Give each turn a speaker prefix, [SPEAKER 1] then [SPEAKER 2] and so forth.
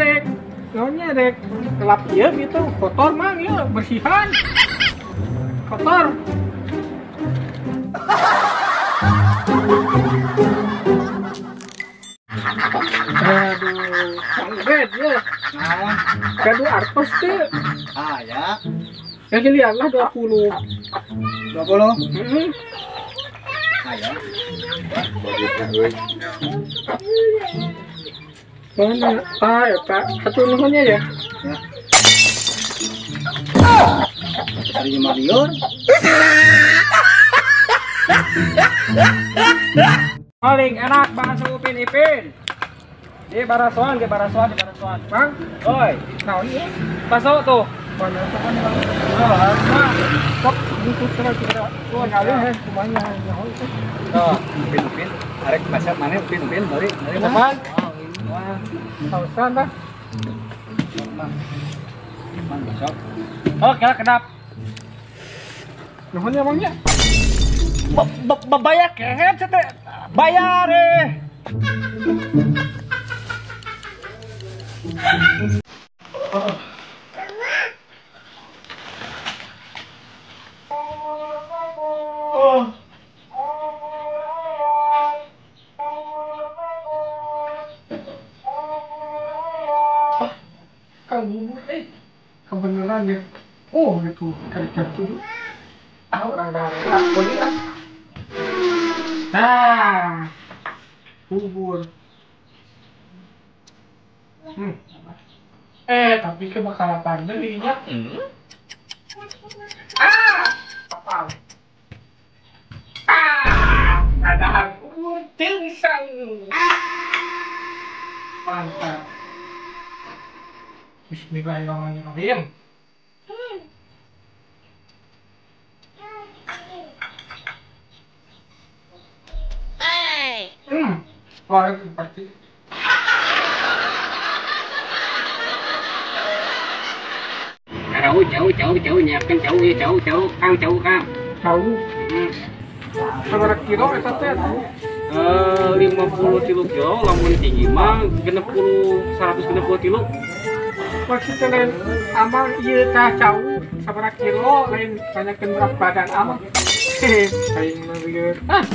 [SPEAKER 1] rek naonnya rek gelap ieu gitu kotor mang ieu bersihan. Kotor. Aduh, kaget ya.
[SPEAKER 2] Naon?
[SPEAKER 1] Gaduh artos teh.
[SPEAKER 2] Ah ya.
[SPEAKER 1] Ya giliran lah 20.
[SPEAKER 2] 20?
[SPEAKER 1] Heeh.
[SPEAKER 2] Ayo.
[SPEAKER 1] Mana? Ah, ya Pak. Satu nuhunnya ya.
[SPEAKER 2] Ya. Sari Marion.
[SPEAKER 3] Paling enak bakso Upin Ipin. Di Barasuan, di Barasuan, di Barasuan.
[SPEAKER 1] Bang,
[SPEAKER 3] oi,
[SPEAKER 1] naon ieu?
[SPEAKER 3] Bakso tuh.
[SPEAKER 1] Mana tuh kan Bang?
[SPEAKER 3] Oh, harus mah.
[SPEAKER 1] Sok bungkus kira-kira. Oh, ngalih kumanya nyaho itu.
[SPEAKER 3] Tuh,
[SPEAKER 2] Upin Upin. Arek masak mana Upin Upin bari, bari
[SPEAKER 1] Teman.
[SPEAKER 2] Wah,
[SPEAKER 1] Sausan dah.
[SPEAKER 2] Mang. Mang besok.
[SPEAKER 3] Oh, kira kedap.
[SPEAKER 1] Nuhun ya Bang ya.
[SPEAKER 3] Bayar kehet teh. Bayar eh.
[SPEAKER 1] Oh. Kang bubur kebenaran ya. Oh itu kali jam 7. Ah orang daerah boleh ah. Nah, bubur. Tapi ke bakal deui nya. Ah, apal. Ah, ada bubur tingsang. Mantap. Bismillahirrahmanirrahim. Wah, seperti
[SPEAKER 3] jauh jauh jauh jauh nyiapkan jauh ya jauh jauh kang jauh kang
[SPEAKER 1] jauh. Seberapa kilo eta teh?
[SPEAKER 3] 53 kilo lamun tinggi mah 60 160 kilo.
[SPEAKER 1] Maksudnya lain amang ieu tah jauh sabaraha kilo lain tanyakeun berat badan amang. Hehe, aing mah lieur. Ah.